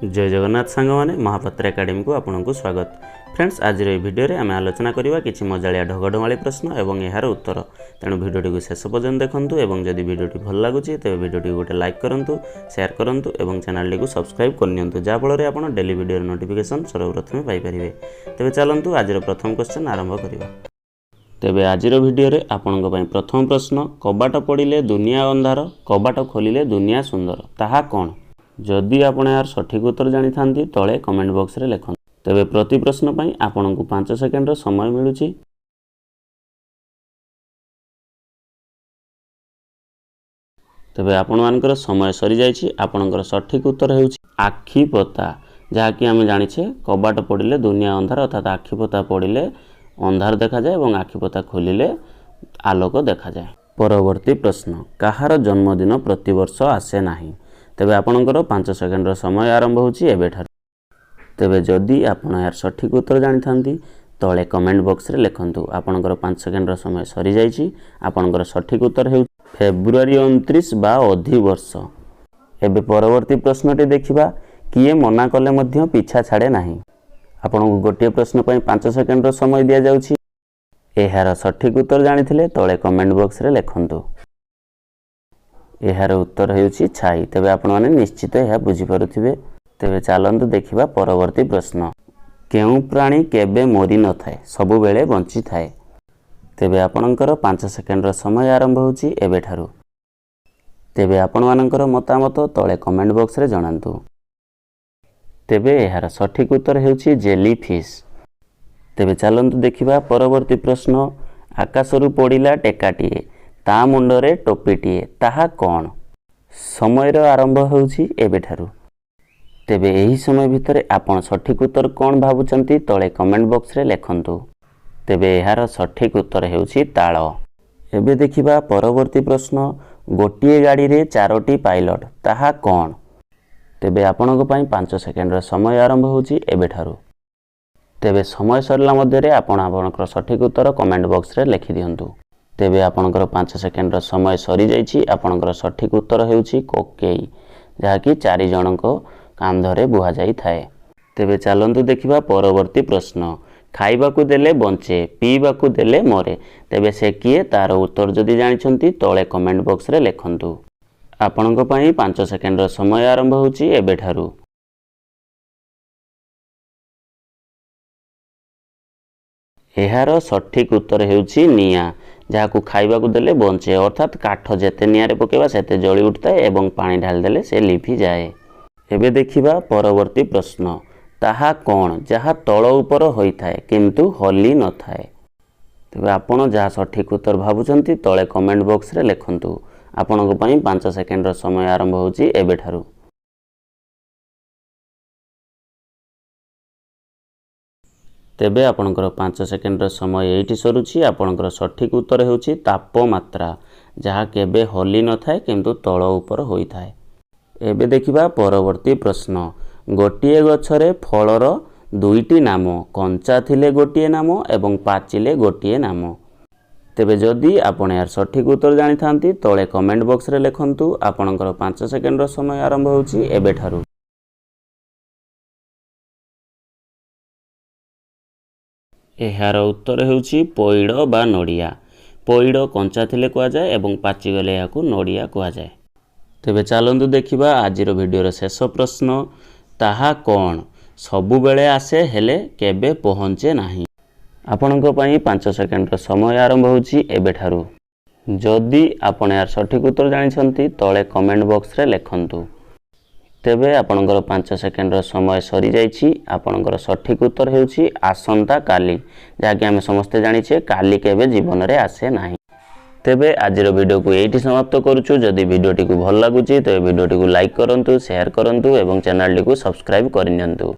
ଜୟ ଜଗନ୍ନାଥ ସାଙ୍ଗମାନେ, ମହାପାତ୍ର ଏକାଡେମୀକୁ ଆପଣଙ୍କୁ ସ୍ୱାଗତ। ଫ୍ରେଣ୍ଡସ୍, ଆଜିର ଏହି ଭିଡ଼ିଓରେ ଆମେ ଆଲୋଚନା କରିବା କିଛି ମଜାଳିଆ ଢଗଢମାଳି ପ୍ରଶ୍ନ ଏବଂ ଏହାର ଉତ୍ତର। ତେଣୁ ଭିଡ଼ିଓଟିକୁ ଶେଷ ପର୍ଯ୍ୟନ୍ତ ଦେଖନ୍ତୁ ଏବଂ ଯଦି ଭିଡ଼ିଓଟି ଭଲ ଲାଗୁଛି, ତେବେ ଭିଡ଼ିଓଟିକୁ ଗୋଟେ ଲାଇକ୍ କରନ୍ତୁ, ସେୟାର କରନ୍ତୁ ଏବଂ ଚ୍ୟାନେଲଟିକୁ ସବସ୍କ୍ରାଇବ୍ କରିନିଅନ୍ତୁ, ଯାହାଫଳରେ ଆପଣ ଡେଲି ଭିଡ଼ିଓର ନୋଟିଫିକେସନ୍ ସର୍ବପ୍ରଥମେ ପାଇପାରିବେ। ତେବେ ଚାଲନ୍ତୁ, ଆଜିର ପ୍ରଥମ କ୍ୱେଶ୍ଚନ୍ ଆରମ୍ଭ କରିବା। ତେବେ ଆଜିର ଭିଡ଼ିଓରେ ଆପଣଙ୍କ ପାଇଁ ପ୍ରଥମ ପ୍ରଶ୍ନ: କବାଟ ପଡ଼ିଲେ ଦୁନିଆ ଅନ୍ଧାର, କବାଟ ଖୋଲିଲେ ଦୁନିଆ ସୁନ୍ଦର, ତାହା କ'ଣ? ଯଦି ଆପଣ ଏହାର ସଠିକ୍ ଉତ୍ତର ଜାଣିଥାନ୍ତି, ତଳେ କମେଣ୍ଟ ବକ୍ସରେ ଲେଖନ୍ତୁ। ତେବେ ପ୍ରତି ପ୍ରଶ୍ନ ପାଇଁ ଆପଣଙ୍କୁ 5 ସେକେଣ୍ଡର ସମୟ ମିଳୁଛି। ତେବେ ଆପଣମାନଙ୍କର ସମୟ ସରିଯାଇଛି। ଆପଣଙ୍କର ସଠିକ୍ ଉତ୍ତର ହେଉଛି ଆଖିପତା, ଯାହାକି ଆମେ ଜାଣିଛେ, କବାଟ ପଡ଼ିଲେ ଦୁନିଆ ଅନ୍ଧାର, ଅର୍ଥାତ୍ ଆଖିପତା ପଡ଼ିଲେ ଅନ୍ଧାର ଦେଖାଯାଏ ଏବଂ ଆଖିପତା ଖୋଲିଲେ ଆଲୋକ ଦେଖାଯାଏ। ପରବର୍ତ୍ତୀ ପ୍ରଶ୍ନ: କାହାର ଜନ୍ମଦିନ ପ୍ରତିବର୍ଷ ଆସେ ନାହିଁ? ତେବେ ଆପଣଙ୍କର 5 ସେକେଣ୍ଡର ସମୟ ଆରମ୍ଭ ହେଉଛି ଏବେଠାରୁ। ତେବେ ଯଦି ଆପଣ ଏହାର ସଠିକ୍ ଉତ୍ତର ଜାଣିଥାନ୍ତି, ତଳେ କମେଣ୍ଟ ବକ୍ସରେ ଲେଖନ୍ତୁ। ଆପଣଙ୍କର 5 ସେକେଣ୍ଡର ସମୟ ସରିଯାଇଛି। ଆପଣଙ୍କର ସଠିକ୍ ଉତ୍ତର ହେଉଛି ଫେବୃଆରୀ 29 ବା ଅଧିବର୍ଷ। ଏବେ ପରବର୍ତ୍ତୀ ପ୍ରଶ୍ନଟି ଦେଖିବା। କିଏ ମନା କଲେ ମଧ୍ୟ ପିଛା ଛାଡ଼େ ନାହିଁ? ଆପଣଙ୍କୁ ଗୋଟିଏ ପ୍ରଶ୍ନ ପାଇଁ 5 ସେକେଣ୍ଡର ସମୟ ଦିଆଯାଉଛି। ଏହାର ସଠିକ୍ ଉତ୍ତର ଜାଣିଥିଲେ ତଳେ କମେଣ୍ଟ ବକ୍ସରେ ଲେଖନ୍ତୁ। ଏହାର ଉତ୍ତର ହେଉଛି ଛାଇ। ତେବେ ଆପଣମାନେ ନିଶ୍ଚିତ ଏହା ବୁଝିପାରୁଥିବେ। ତେବେ ଚାଲନ୍ତୁ ଦେଖିବା ପରବର୍ତ୍ତୀ ପ୍ରଶ୍ନ। କେଉଁ ପ୍ରାଣୀ କେବେ ମରିନଥାଏ, ସବୁବେଳେ ବଞ୍ଚିଥାଏ? ତେବେ ଆପଣଙ୍କର 5 ସେକେଣ୍ଡର ସମୟ ଆରମ୍ଭ ହେଉଛି ଏବେଠାରୁ। ତେବେ ଆପଣମାନଙ୍କର ମତାମତ ତଳେ କମେଣ୍ଟ ବକ୍ସରେ ଜଣାନ୍ତୁ। ତେବେ ଏହାର ସଠିକ୍ ଉତ୍ତର ହେଉଛି ଜେଲି ଫିସ୍। ତେବେ ଚାଲନ୍ତୁ ଦେଖିବା ପରବର୍ତ୍ତୀ ପ୍ରଶ୍ନ। ଆକାଶରୁ ପଡ଼ିଲା ଟେକାଟିଏ, ତା ମୁଣ୍ଡରେ ଟୋପିଟିଏ, ତାହା କ'ଣ? ସମୟର ଆରମ୍ଭ ହେଉଛି ଏବେଠାରୁ। ତେବେ ଏହି ସମୟ ଭିତରେ ଆପଣ ସଠିକ୍ ଉତ୍ତର କ'ଣ ଭାବୁଛନ୍ତି, ତଳେ କମେଣ୍ଟ ବକ୍ସରେ ଲେଖନ୍ତୁ। ତେବେ ଏହାର ସଠିକ୍ ଉତ୍ତର ହେଉଛି ତାଳ। ଏବେ ଦେଖିବା ପରବର୍ତ୍ତୀ ପ୍ରଶ୍ନ। ଗୋଟିଏ ଗାଡ଼ିରେ ଚାରୋଟି ପାଇଲଟ, ତାହା କ'ଣ? ତେବେ ଆପଣଙ୍କ ପାଇଁ 5 ସେକେଣ୍ଡର ସମୟ ଆରମ୍ଭ ହେଉଛି ଏବେଠାରୁ। ତେବେ ସମୟ ସରିଲା ମଧ୍ୟରେ ଆପଣ ଆପଣଙ୍କର ସଠିକ୍ ଉତ୍ତର କମେଣ୍ଟ ବକ୍ସରେ ଲେଖିଦିଅନ୍ତୁ। ତେବେ ଆପଣଙ୍କର 5 ସେକେଣ୍ଡର ସମୟ ସରିଯାଇଛି। ଆପଣଙ୍କର ସଠିକ୍ ଉତ୍ତର ହେଉଛି କୋକେଇ, ଯାହାକି ଚାରି ଜଣଙ୍କ କାନ୍ଧରେ ବୁହାଯାଇଥାଏ। ତେବେ ଚାଲନ୍ତୁ ଦେଖିବା ପରବର୍ତ୍ତୀ ପ୍ରଶ୍ନ। ଖାଇବାକୁ ଦେଲେ ବଞ୍ଚେ, ପିଇବାକୁ ଦେଲେ ମରେ, ତେବେ ସେ କିଏ? ତାର ଉତ୍ତର ଯଦି ଜାଣିଛନ୍ତି, ତଳେ କମେଣ୍ଟ ବକ୍ସରେ ଲେଖନ୍ତୁ। ଆପଣଙ୍କ ପାଇଁ 5 ସେକେଣ୍ଡର ସମୟ ଆରମ୍ଭ ହେଉଛି ଏବେଠାରୁ। ଏହାର ସଠିକ୍ ଉତ୍ତର ହେଉଛି ନିଆଁ, ଯାହାକୁ ଖାଇବାକୁ ଦେଲେ ବଞ୍ଚେ, ଅର୍ଥାତ୍ କାଠ ଯେତେ ନିଆଁରେ ପକାଇବା ସେତେ ଜଳି ଉଠିଥାଏ ଏବଂ ପାଣି ଢାଳିଦେଲେ ସେ ଲିଭିଯାଏ। ଏବେ ଦେଖିବା ପରବର୍ତ୍ତୀ ପ୍ରଶ୍ନ। ତାହା କ'ଣ ଯାହା ତଳ ଉପର ହୋଇଥାଏ କିନ୍ତୁ ହଲି ନଥାଏ? ତେବେ ଆପଣ ଯାହା ସଠିକ୍ ଉତ୍ତର ଭାବୁଛନ୍ତି, ତଳେ କମେଣ୍ଟ ବକ୍ସରେ ଲେଖନ୍ତୁ। ଆପଣଙ୍କ ପାଇଁ 5 ସେକେଣ୍ଡର ସମୟ ଆରମ୍ଭ ହେଉଛି ଏବେଠାରୁ। ତେବେ ଆପଣଙ୍କର 5 ସେକେଣ୍ଡର ସମୟ ଏଇଠି ସରୁଛି। ଆପଣଙ୍କର ସଠିକ୍ ଉତ୍ତର ହେଉଛି ତାପମାତ୍ରା, ଯାହା କେବେ ହଲି ନଥାଏ କିନ୍ତୁ ତଳ ଉପର ହୋଇଥାଏ। ଏବେ ଦେଖିବା ପରବର୍ତ୍ତୀ ପ୍ରଶ୍ନ। ଗୋଟିଏ ଗଛରେ ଫଳର ଦୁଇଟି ନାମ, କଞ୍ଚା ଥିଲେ ଗୋଟିଏ ନାମ ଏବଂ ପାଚିଲେ ଗୋଟିଏ ନାମ। ତେବେ ଯଦି ଆପଣ ଏହାର ସଠିକ୍ ଉତ୍ତର ଜାଣିଥାନ୍ତି, ତଳେ କମେଣ୍ଟ ବକ୍ସରେ ଲେଖନ୍ତୁ। ଆପଣଙ୍କର 5 ସେକେଣ୍ଡର ସମୟ ଆରମ୍ଭ ହେଉଛି ଏବେଠାରୁ। ଏହାର ଉତ୍ତର ହେଉଛି ପଇଡ଼ ବା ନଡ଼ିଆ। ପଇଡ଼ କଞ୍ଚା ଥିଲେ କୁହାଯାଏ ଏବଂ ପାଚିଗଲେ ଏହାକୁ ନଡ଼ିଆ କୁହାଯାଏ। ତେବେ ଚାଲନ୍ତୁ ଦେଖିବା ଆଜିର ଭିଡ଼ିଓର ଶେଷ ପ୍ରଶ୍ନ। ତାହା କ'ଣ ସବୁବେଳେ ଆସେ ହେଲେ କେବେ ପହଞ୍ଚେ ନାହିଁ? ଆପଣଙ୍କ ପାଇଁ 5 ସେକେଣ୍ଡର ସମୟ ଆରମ୍ଭ ହେଉଛି ଏବେଠାରୁ। ଯଦି ଆପଣ ଏହାର ସଠିକ୍ ଉତ୍ତର ଜାଣିଛନ୍ତି, ତଳେ କମେଣ୍ଟ ବକ୍ସରେ ଲେଖନ୍ତୁ। ତେବେ ଆପଣଙ୍କର 5 ସେକେଣ୍ଡର ସମୟ ସରିଯାଇଛି। ଆପଣଙ୍କର ସଠିକ୍ ଉତ୍ତର ହେଉଛି ଆସନ୍ତା କାଲି, ଯାହାକି ଆମେ ସମସ୍ତେ ଜାଣିଛେ, କାଲି କେବେ ଜୀବନରେ ଆସେ ନାହିଁ। ତେବେ ଆଜିର ଭିଡ଼ିଓକୁ ଏଇଠି ସମାପ୍ତ କରୁଛୁ। ଯଦି ଭିଡ଼ିଓଟିକୁ ଭଲ ଲାଗୁଛି, ତେବେ ଭିଡ଼ିଓଟିକୁ ଲାଇକ୍ କରନ୍ତୁ, ସେୟାର କରନ୍ତୁ ଏବଂ ଚ୍ୟାନେଲଟିକୁ ସବସ୍କ୍ରାଇବ୍ କରିନିଅନ୍ତୁ।